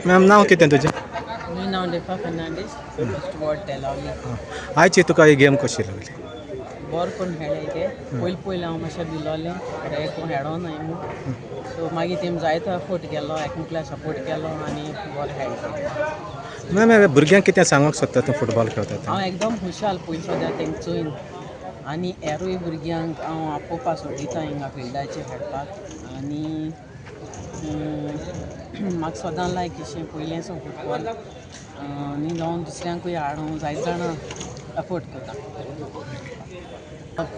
Ma'am, नांव कितें तुजें? म्हजें नांव रेफा फर्नांडीस, फर्स्ट वॉर्ड, तेलावली. आयची तुका ही गेम कशी लागली? बरें करून खेळ्ळे ते. पयलीं पयलीं हांव मातशें भिलोलें, एक खेळो न्हय म्हूण. सो मागीर तेमी जायतो एफोर्ट केलो, एकमेकल्या सपोर्ट केलो आनी बरें खेळ्ळे. मॅम, भुरग्यांक कितें सांगूंक सोदता तूं फुटबॉल खेळटा ते? हांव एकदम खुशाल पयलीं सद्या तेंका चोयन आनी हेरूय भुरग्यांक हांव आपोवपा सोदिता हिंगा फिल्डाचेर खेळपाक. आनी म्हाका सदां लायक अशें पयलेंचो फुटबॉल आनी जावन दुसऱ्यांकूय हाडूं जायते जाणां एफोर्ट करता.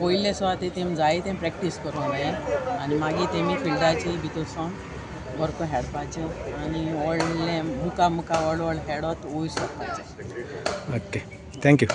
पयलें सुवातेर तेमी जाय तें प्रॅक्टीस करूंक जाय आनी मागीर तेमी फिल्डाचे भितर सावन बरें करून खेळपाचें आनी व्हडलें मुखा मुखा व्हड व्हड खेळत वयर सरपाचें. Okay, thank you.